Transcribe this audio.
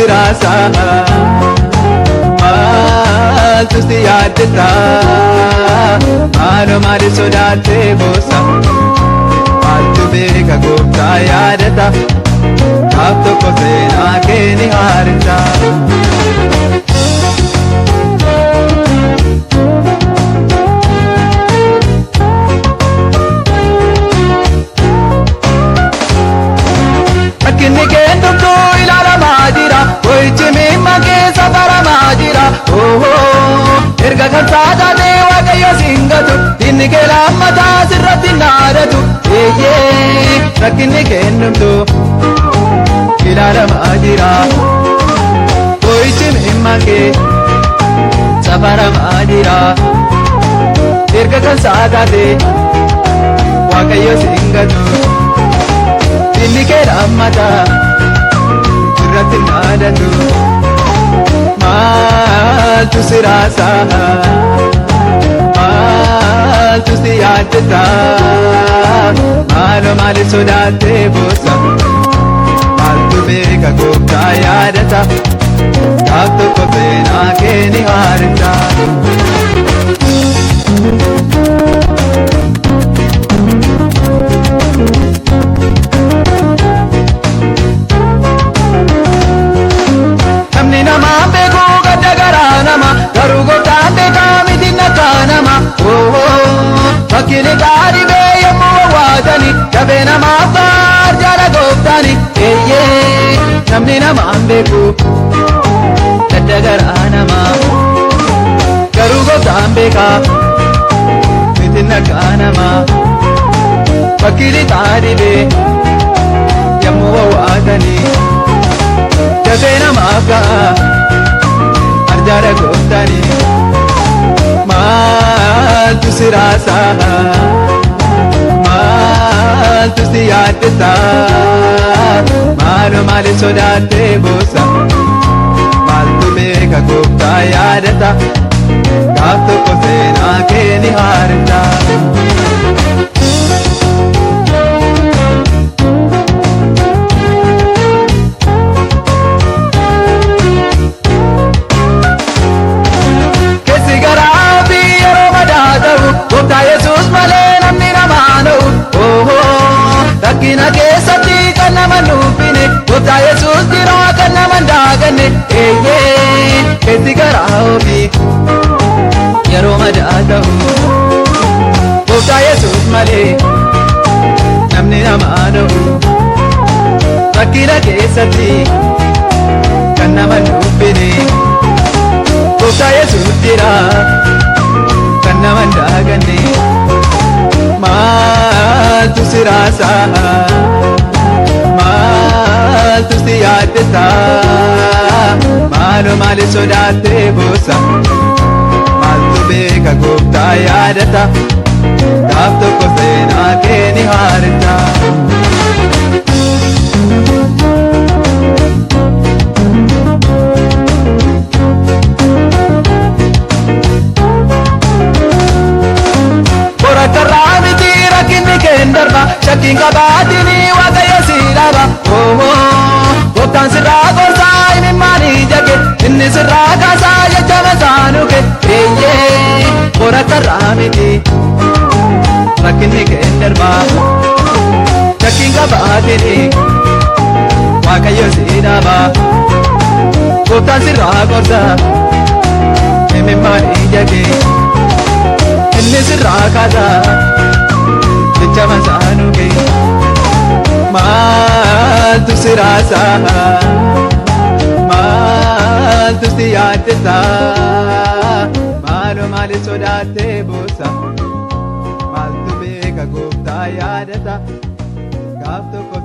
si raasa? Maaltu si yaaddessa? Maaloo maaliif sodaattee boossa? Maaltu beeka gooftaa yaadata? Gaaf tokko seenaa kee ni haaressa. Rakkinni kee hundumtuu ilaalamaa jira. Boo'ichi miimma keessa baramaa jira. Erga kan saataatee Waaqayyo siin gatu. Inni kee lammataa sirratti hin dhaadatu. Eeyyee rakkinni kee hundumtuu ilaalamaa jira. Boo'ichi miimma kee safaramaa jira. Erga kan saataatee Waaqayyo siin gatu. Inni kee lammataa irratti hin dhaadatu. Maaltu si raasa? Maaltu si yaaddessa? Maaloo maaliif sodaattee boossa? Maaltu beeka gooftaa yaadata? Gaaf tokko seenaa kee ni haaressa. Namni namaan beeku gadda garaa nama garuu gooftaan beekaa miti nakkaa nama. Fakkiin gaadhibee yommuu wawwaatani dafee namaaf gaar jala gooftaani. Eeyyee namni namaan beeku gadda garaa nama garuu gooftaan beekaa miti nakkaa nama. Fakkiin gaadhibee yommuu wawwaatani. Dafee namaaf ga'a arjaadha gooftaani. Maaltu si raasa? Maaltu si yaaddessa? Maaloo maaliif sodaattee boossa? Maaltu beeka gooftaa yaadata? Gaaf tokko seenaa kee ni haaressa. Keessi garaa fi yeroo madaa ta'u gooftaa Yesuus malee namni namaa ta'u. Rakkina keessatti kan nama nuufine gooftaa Yesuus jira kan nama hin daaganne. Eeyyee keessi garaa ofii yeroo madaa ta'u gooftaa Yesuus malee namni namaa ta'u. Rakkina keessatti kan nama nuufine. Gooftaa Yesuus jira kan nama hin daaganne. Maaltu si raasa? Maaltu si yaaddessa? Maaloo maaliif sodaattee boossa? Maaltu beeka gooftaa yaadata? Gaaf tokko seenaa kee ni haaressa. Borakarraa miti rakkinni keen darba shakkiin qabaatini Waaqayyo si dhaaba. Gooftaan sirraa gorsaa imimmaan ija kee inni sirraa kaasaa jecha masaanuu kee. Eeyyee borakarraa miti rakkinni keen darba shakkiin qabaatini Waaqayyo si dhaaba. Gooftaan sirraa gorsaa imimmaan ija kee. Inni sirraa kaasaa jecha masaanuu kee. Maaltu si raasa? Maaltu si yaaddessa? Maaloo maaliif sodaattee boossa? Maaltu beeka gooftaa yaadata? Gaaf tokko